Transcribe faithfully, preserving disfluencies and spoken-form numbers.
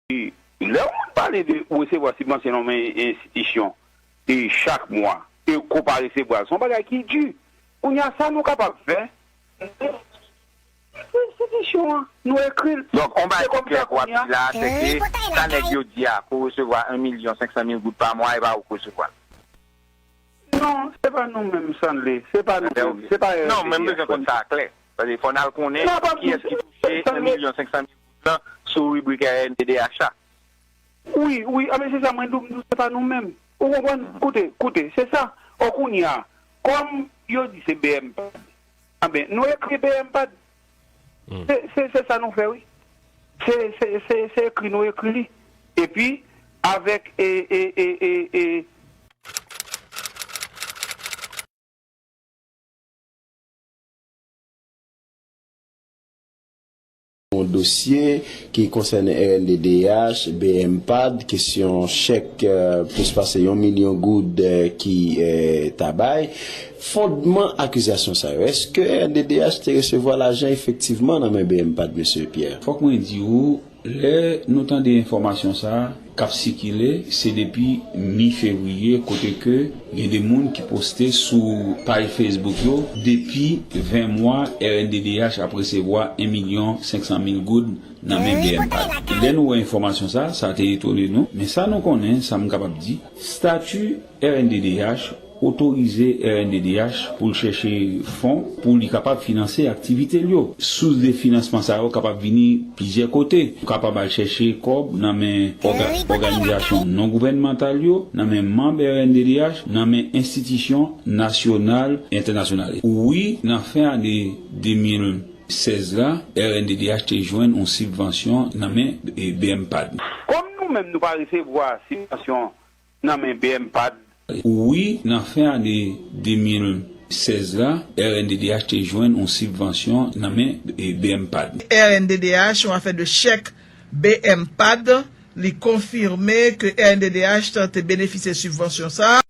Lè yon moun pale de ou resevwa sibvansyon nan men enstitisyon e chak mwa, e ko pa resevwa l, se yon bagay ki di. Kounye a, sa nou kapab fè, nou enstitisyon an, nou ekri l. Donk, yon bagay ki klè k w ap di la, se ke sa nèg yo di a, ke w resevwa yon milyon senk san mil goud pa mwa, e pa ou k resevwa l. Non, se pa nou menm, Stanley. Se pa nou menm. Se pa R N D D H. Non, men m bezwen konn sa a klè. Paske fò n al konnen kiyès ki touche yon milyon senk san mil goud lan sou ribrik R N D D H la. Wi, wi, anben se sa mwen di w, m di w se pa nou menm. Ou konprann? Koute, koute, se sa. O kounye a, kòm yo di se B M pad, anben, nou ekri B M pad. Se, se, se sa nou fè, wi. Se, se, se, se ekri nou ekri li. Epi, avèk, e, e, e, e, e, Yon dosye ki konsène R N D D H, B M pad, kesyon chèk, eh, plis pase yon milyon goud, eh, ki, eh, ta bay. Fondman akizasyon sa yo, èske R N D D H te resevwa lajan efektivman nan men B M pad, mesye Pierre? Fòk mwen di w, lè nou tande enfòmasyon sa a k ap sikile, se depi mi fevriye, kote ke gen de moun ki poste sou paj Facebook yo, depi ven mwa, R N D D H ap resevwa yon milyon senk san mil goud nan men B M pad. Lè nou wè enfòmasyon sa a, sa te etone nou, men sa nou konnen, sa m kapab di, stati R N D D H otorize R N D D H pou l chèche fon pou li kapab finanse aktivite l yo. Sous de finansman sa yo kapab vini plizyè kote. Ou kapab al chèche kòb nan men òga-, òganizasyon non gouvènmantal yo, nan men manm R N D D H, nan men enstitisyon nasyonal, entènasyonal. Wi, nan fen ane de mil sèz la, R N D D H te jwenn yon sibvansyon nan men, e, B M pad. Kòm nou menm nou pa resevwa sibvansyon nan men B M pad. Wi, nan fen ane de mil sèz la, R N D D H te jwenn yon sibvansyon nan men, e, B M pad. R N D D H, yon afè de chèk B M pad, li konfime ke R N D D H te benefisye sibvansyon sa a.